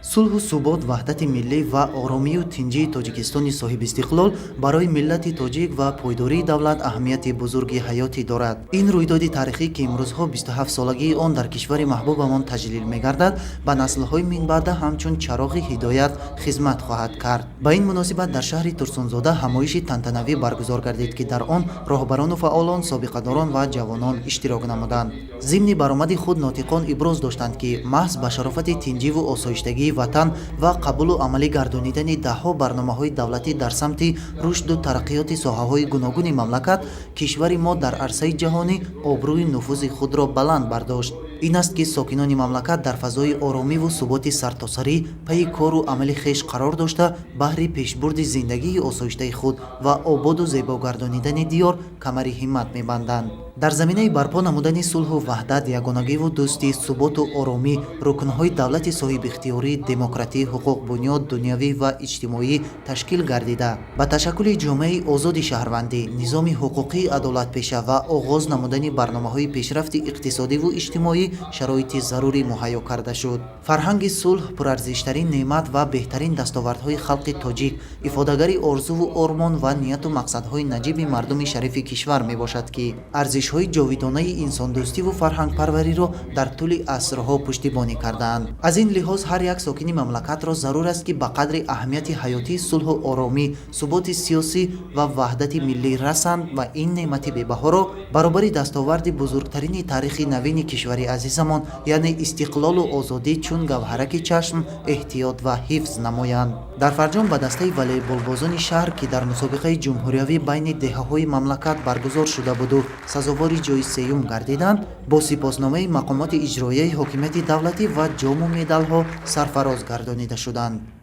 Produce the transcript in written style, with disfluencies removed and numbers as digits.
Сулҳу субот, ваҳдати миллӣ ва оромию тинҷии Тоҷикистони соҳибистиқлол барои миллати тоҷик ва пойдории давлат аҳамияти бузурги ҳаётӣ дорад. Ин рӯйдоди таърихӣ, ки имрӯзҳо 27-солагии он дар кишвари маҳбубамон таҷлил мегардад, ба наслҳои минбаъда ҳамчун чароғи ҳидоят хизмат хоҳад кард. Ба ин муносибат дар шаҳри Турсунзода ҳамоиши тантанавӣ баргузор гардид, ки дар он роҳбарону фаъолон, собиқадорон ва ҷавонон иштирок намуданд. Зимни баромади худ нотиқон иброз доштанд, ки маҳз ба шарофати тинҷиву осоиштагии ватан ва қабулу амалӣ гардонидани даҳҳо барномаҳои давлатӣ дар самти рушду тараққиёти соҳаҳои гуногуни мамлакат кишвари мо дар арсаи ҷаҳонӣ обрӯи нуфузи худро баланд бардошт. Ин аст, ки сокинони мамлакат дар фазои оромиву суботи сартосарӣ пайи кору амали хеш қарор дошта, баҳри пешбурди зиндагии осоиштаи худ ва ободу зебо гардонидани диёр камари ҳиммат мебанданд. Дар заминаи барпо намудани сулҳу ваҳдат, ягонагиву дӯстӣ, суботу оромӣ, рукнҳои давлати соҳибихтиёрӣ, демократӣ, ҳуқуқбунёд, дунявӣ ва иҷтимоӣ ташкил гардида, ба ташаккули ҷомеаи озоди шаҳрвандӣ, низоми ҳуқуқии адолатпеша ва оғоз намудани барномаҳои пешрафти иқтисодиву иҷтимоӣ шароити зарурӣ муҳайё карда шуд. Фарҳанги сулҳ пурарзиштарин неъмат ва беҳтарин дастовардҳои халқи тоҷик, ифодагари орзуву ормон ва нияту мақсадҳои наҷиби мардуми шарифи кишвар мебошад, ки арзишҳои ҷовидонаи инсондӯстиву фарҳангпарвариро дар тӯли асрҳо пуштибонӣ кардаанд. Аз ин лиҳоз ҳар як сокини мамлакатро зарур аст, ки ба қадри аҳамияти ҳаётии сулҳу оромӣ, суботи сиёсӣ ва ваҳдати миллӣ расанд ва ин неъмати бебаҳоро баробари дастоварди бузургтарини таърихи навини кишвари азизамон, яъне истиқлолу озодӣ, чун гавҳараки чашм эҳтиёт ва ҳифз намоянд. Дар фарҷом ба дастаи волейболбозони шаҳр, ки дар мусобиқаи ҷумҳуриявӣ байни деҳаҳои мамлакат баргузор шуда буду сазовори ҷои сеюм гардиданд, бо сипосномаи мақомоти иҷроияи ҳокимияти давлатӣ ва ҷому медалҳо сарфароз гардонида шуданд.